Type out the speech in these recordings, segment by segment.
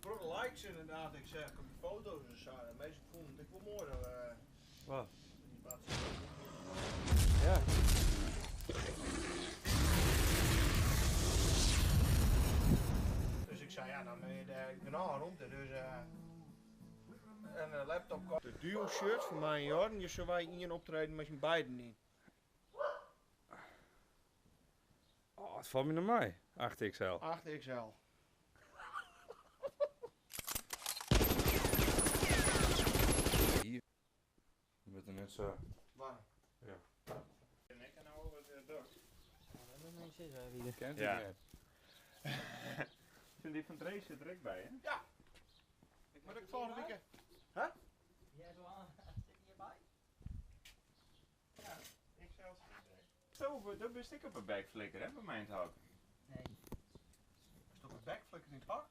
protte likes inderdaad, ik seach op die foto's en sa. De minsken fûnen it ek wol moai dat we Wat? dy bats. Ja. Dus ik sei, ja, dan is dêr genôch romte. Dus en in laptop. De duo shirt fan my en Jorn, hjir sille wy ien optreden mei syn beiden yn. Oh, it falt my noch mei. 8XL. 8XL. Hier wurdt er net sa. Warm. Ja. En ik nou wat docht. Kent Ja. ik net. Sind die van Drees zit er ek by, hè? Ja. Ik moat ek folgjende wike. Jij zo aan, zit hierbij? Ja, ik zelf. Zo, dat bist ik op een backflikker, hè, bij mij in het hok. Nee, Is toch een backflikker in het hok?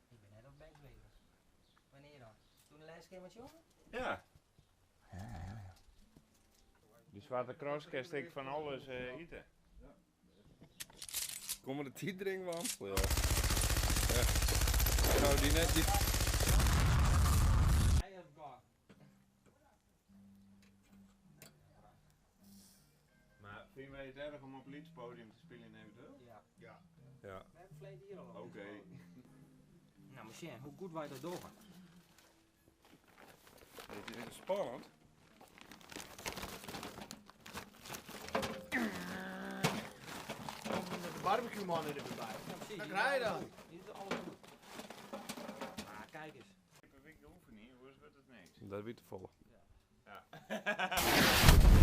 ik ben net op backflikker. Wanneer dan? Toen de laatste keer met jongen? Ja. Die zwarte cross kerst ik van alles eten. Kom er de tijdring van? Ja. Ja. Nou, die net die. Hij heeft gehad. Maar vinden wij het erg om op het podium te spelen eventueel? Ja. Ja. Ja. We hebben verleden hier al op. Oké. Nou, maar zien, hoe goed wij dat doorgaan. Dit is spannend. Met de barbecue man er erbij. Ja, precies. Dan krijg je dat. Hier is alles goed. Maar kijk eens. Ik heb een week oefenen, hoe wordt het niks? Dat weet te vol. Ja.